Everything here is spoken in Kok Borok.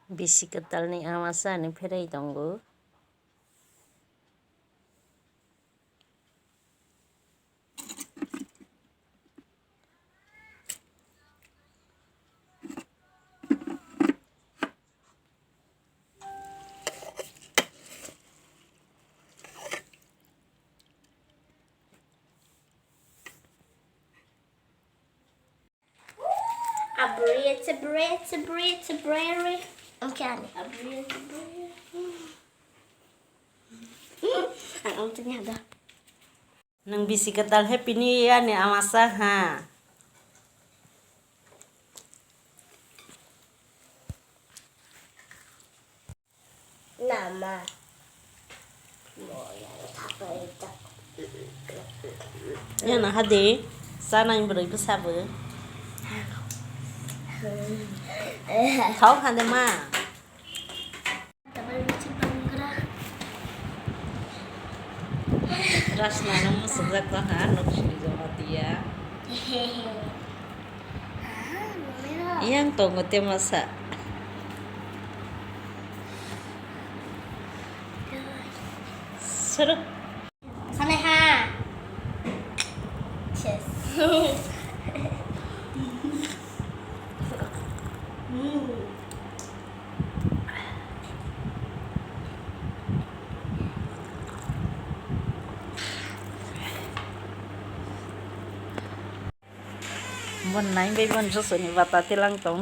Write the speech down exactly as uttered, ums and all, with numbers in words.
Bisi kwtalni ama chani pherai tongo. Abri, it's a bri, it's a bri, it's a bri. Ang kani. Abri, it's a bri. Ang ang tanya dah. Nwng bisi kwtal Happy New Year ni ama cha ha. Nama. Yana hade, sana yang beri pesabe. Kau hade ma. Rasna no musuk jak ha, nuk suri joma tiya. Yang tongo te masa. Soro. Sanai ha. Yes. Hmm. Bon nai bai bon sosoni bata tilang tong.